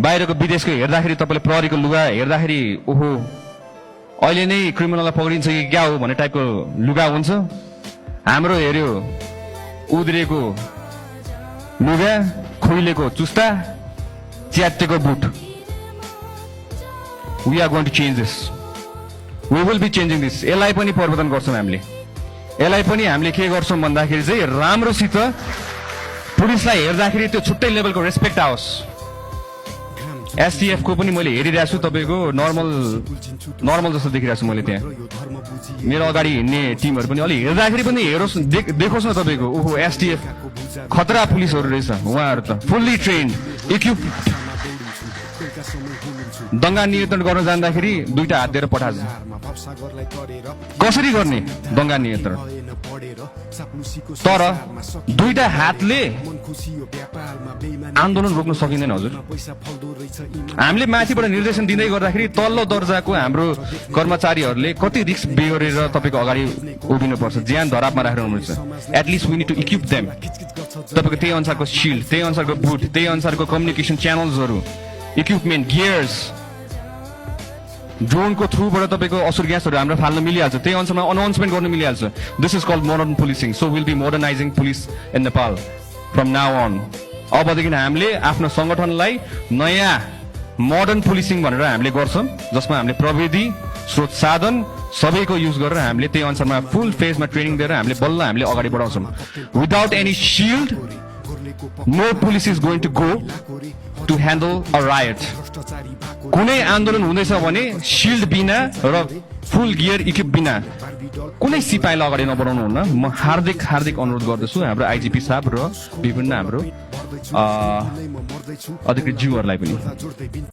बाहिरको विदेशको हेर्दाखेरि तपाईँले प्रहरीको लुगा हेर्दाखेरि ओहो अहिले नै क्रिमिनललाई पक्रिन्छ कि क्या हो भन्ने टाइपको लुगा हुन्छ। हाम्रो हेर्यो उद्रेको लुगा, खोइलेको चुस्ता, च्यातेको boot. We are going to change this. We will be changing this. यसलाई पनि परिवर्तन गर्छौँ हामीले। यसलाई पनि हामीले के गर्छौँ भन्दाखेरि चाहिँ राम्रोसित पुलिसलाई हेर्दाखेरि त्यो छुट्टै लेभलको रेस्पेक्ट आओस्। एसटिएफ को पनि मैले हेरिरहेको छु, तपाईँको नर्मल जस्तो देखिरहेको छु मैले त्यहाँ। मेरो अगाडि हिँड्ने टिमहरू पनि अलि हेर्दाखेरि पनि हेरोस् देखोस् न तपाईँको ओहो एसटिएफ खतरा पुलिसहरू रहेछ। उहाँहरू त फुल्ली ट्रेन्ड इक्विप। दंगा नियन्त्रण गर्न जाँदाखेरि दुईटा हात दिएर पठान्छ। कसरी गर्ने दंगा नियन्त्रण? तर दुईटा हातले आन्दोलन रोक्न सकिँदैन हजुर। हामीले माथिबाट निर्देशन दिँदै गर्दाखेरि तल्लो दर्जाको हाम्रो कर्मचारीहरूले कति रिस्क बेहोरेर तपाईँको अगाडि उभिनु पर्छ, ज्यान धरापमा राखेर हुनुहुन्छ। At least we need to equip them. तपाईँको त्यही अनुसारको शिल्ड, त्यही अनुसारको बुट, त्यही अनुसारको कम्युनिकेसन च्यानल्सहरू, इक्विपमेन्ट, गियर्स, ड्रोनको थ्रुबाट तपाईँको असुर ग्यासहरू हाम्रो फाल्न मिलिहाल्छ। त्यही अनुसारमा अनाउन्समेन्ट गर्न मिलिहाल्छ। This is called modern policing. So will be modernising police in Nepal from now on. अबदेखि हामीले आफ्नो संगठनलाई नयाँ मोडर्न पुलिसिङ भनेर हामीले गर्छौँ, जसमा हामीले प्रविधि स्रोत साधन सबैको युज गरेर हामीले त्यही अनुसारमा फुल फेजमा ट्रेनिङ दिएर हामीले बल्ल हामीले अगाडि बढाउँछौँ। Without any shield no police is going to go to handle a riot. कुनै आन्दोलन हुँदैछ भने शिल्ड बिना र फुल गियर इक्विप बिना कुनै सिपाहीलाई अगाडि नबढाउनु हुन्न। म हार्दिक अनुरोध गर्दछु हाम्रो आइजिपी साहब र विभिन्न हाम्रो अधिकृत ज्यूहरूलाई पनि।